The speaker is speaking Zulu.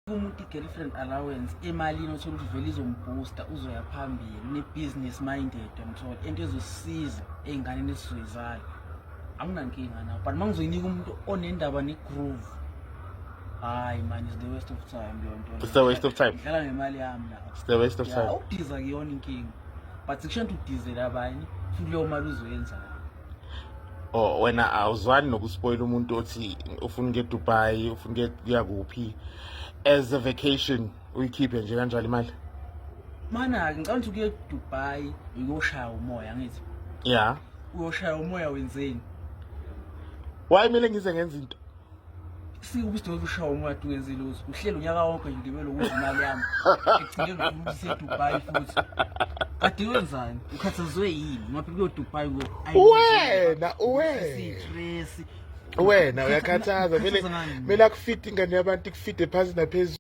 Umuntu i-girlfriend allowance emalini othola ukuthi vele izomboosta, uzoya phambili, une-business minded, uyamthola, into ezosiza ey'nganeni esizoyizala, anginankinga nawo. But uma ngizoyinika umuntu onendaba ne-groove, hayi man, is the waste of time leyo nto. It's the waste of time. Ngidlala ngemali yami lapho. It's the waste of Yeah, time. Ukudiza kuyona inkinga, but kusho ukuthi udizele abanye futhi leyo mali uzoyenzani? Oh, wena awuzwani nokuspoil umuntu othi ufuna ukuya eDubai, ufuna ukuya kuphi as a vacation, uyikhiphe nje kanjalo imali? Mana-ke ngicabanga ukuthi ukuya eDubai uyoshaya umoya, ngithi uyoshaya umoya wenzeni? Why kumele ngize ngenza into? Sikubisidingo ushaya umoya dungenze lutho, uhleli unyaka wonke nje ngibele ukudla imali yami, ekugcineni ufuna ukuthi siye-Dubai futhi. Kade wenzani? Ukhathazwe yini ngapha kuyo-Dubai? Wena, wena. Stress. Wena uyakhathaza vele. Ukhathazwa ngani? Kumele akufide ingane yabantu, ikufide phansi naphezulu.